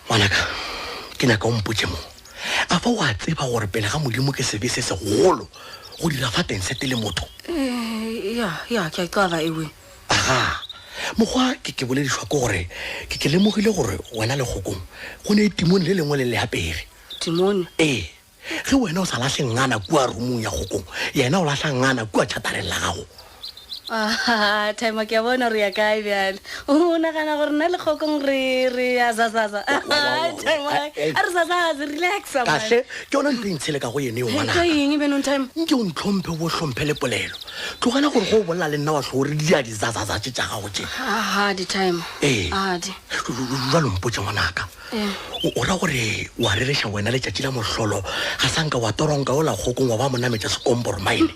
Ngwanaka, ke nyaka o mpotše mo. A fa wa tseba gore pele ga Modimo ke sebe se segolo go dira fa teng sete le motho? Eh, ya, ya, ke a qala ewe. Aga, mokgwa ke ke boledišwa ke gore ke ke lemogile gore wena le kgokong go ne timone le lengwe le le apere. Timone? Ee. Ge wena o sa lahle ngana kua rumong ya kgokong, yena o lahla ngana kua tšhatareng la gago. Aha, Timer, ke a bona re ya kae bjale. O nagana gore nna le kgokong re re a zazaza. Timer, a re zazaze, relaxa. Kahle, ke yona ntho e ntshele ka go yene yo ngwana. Ke eng benong Timer? Nke o ntlhomphe o bo hlomphe le polelo. Tlogela gore go o bolela le nna wa hlo re dia dizazaza tše tša gago tše. Aha, di Timer. Ee. Adi. Jalo mpotše ngwanaka. O ra gore wa rereša wena letšatši la mohlolo ga sa nka wa toronka ola kgokong wa ba monametša sekomboro mine.